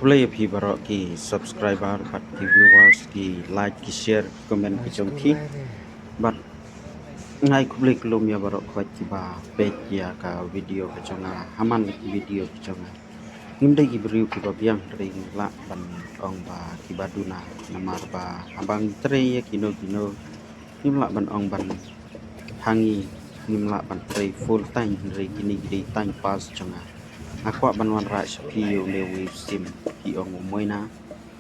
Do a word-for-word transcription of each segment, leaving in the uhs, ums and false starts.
Khublei ïa phi baroh ki subscriber bad ki viewers, ki like, ki share, ki comment ki jong phi. Bad nga ai khublei khlem ïa baroh khwat kiba peit ïa ka video ka jong nga, ha man la ki video ka jong nga. Ngim dei ki briew kiba biang, hynrei ngi lah ban ong ba kiba duna, namar ba haba ngi trei ïa kino kino, ngim lah ban ong ban ha ngi, ngim lah ban trei full time, hynrei kine ki dei time pass jong nga. Nga kwah ban wanrah sha phi ïa une u sim, ki ong u Moina.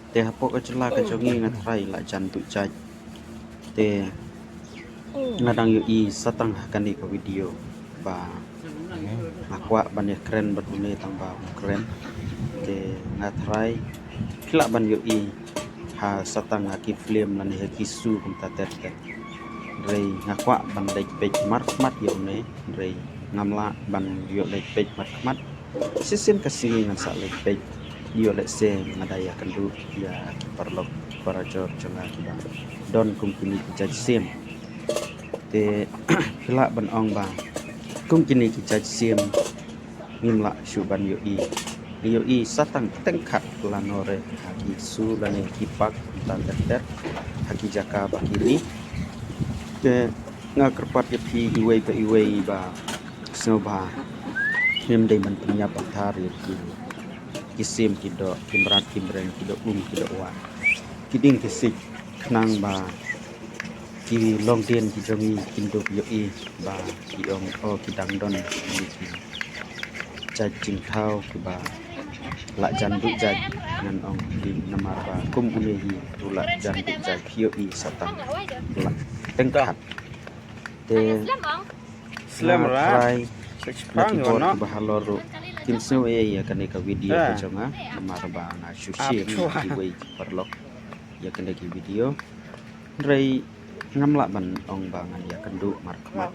Te hapoh ka jylla ka jong ngi nga tharai la jan duh jait. Te nga dang ïohi satang ha kane ka video ba nga kwah ban ïakren bad une tang ba um kren. Te nga tharai phi lah ban ïohi ha satang ha ki film lane ha ki show kumta ter ter. Hynrei nga kwah ban leit peit markhmat ïa une, hynrei ngam lah ban ïoh leit peit markhmat. Shisien ka sngi ngan sa leit peit. Ïoh lehse nga da ïakynduh ïa ki paralok ki parajor jong nga kiba don kum kine ki jait sim. Te phi lah ban ong ba kum kine ki jait sim ngim lah shuh ban ïohi. Ngi ïohi satang teng khat lano re ha ki show lane ki park kumta ter ter, ha ki jaka ba ki ri. Te nga kyrpad ïa phi iwei pa iwei ba sngewbha ngim dei ban pynïap ban thar ïa ki, ki sim ki doh, ki mrad ki mreng, ki doh um ki doh wah, ki dieng ki siej, khnang ba ki longdien ki jong ngi kin dup ïohi ba ki ong, o, ki dang don kine ki jait jingthaw kiba la jan duh jait. Ngan ong phi namar ba kum une hi u la jan duh jait, phi ïohi satang u la teng khat. Te slem nga ra tharai na ki bor kiba halor ruh kin sngew ei ei ïa kane ka video ka jong nga, namar ba nga shu share na kiwei ki paralok ïa kane ki video. Hynrei ngam lah ban ong ba ngan ïakynduh markhmat,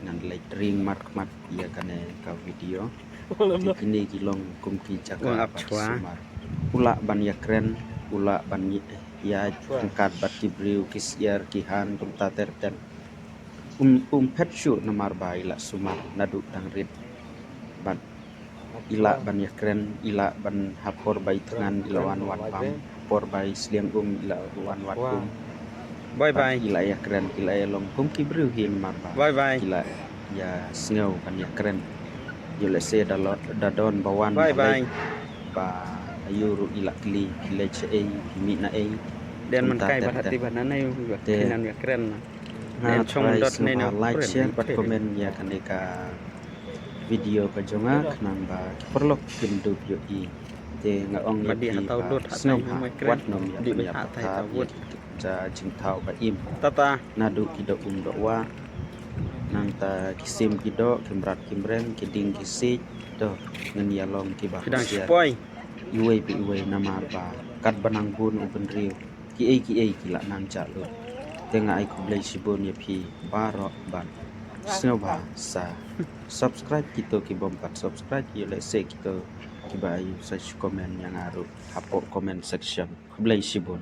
ngan leit ring markhmat ïa kane ka video. Te kine ki long kum ki jaka ba ki sumar. U lah ban ïakren, u lah ban ïa, ïa ryngkat bad ki briew, ki syiar, ki han kumta ter ter. Um, um phet shuh namar ba i la sumar naduh dang rit. Bad i lah ban ïakren, i lah ban ha por ba i thngan i la wan wan bam, ha por ba i sliang um i la wan wan um. Bad i la ïakren, i la ïalong kum ki briew hi namar ba i la ïasngew ban ïakren. Ïoh lehse da lo-, da don ba wan ba leit, ba aïu ruh i la kylli, phi leit shaei, phi mih na ei. Kumta ter ter. Te nga tharai sngewbha like, share bad comment ïa kane ka video ka jong nga khnang ba ki paralok kin dup ïohi. Te nga ong ïa phi ba sngewbha wat nym ïa pynïap pathar ïa ki jait jingthaw ba im. Naduh ki doh um doh wah, nangta ki sim ki doh, ki mrad ki mreng, ki dieng ki siej, to ngin ïalong kiba hoshïar iwei pa iwei namar ba katba nang bun u bynriew, kiei kiei ki la nang jah lut. Te nga ai khublei shibun ïa phi baroh bad sngewbha sa subscribe kito ki bym pat subscribe, ïoh lehse kito kiba aïu sa shu comment ïa nga ruh hapoh comment section. Khublei shibun.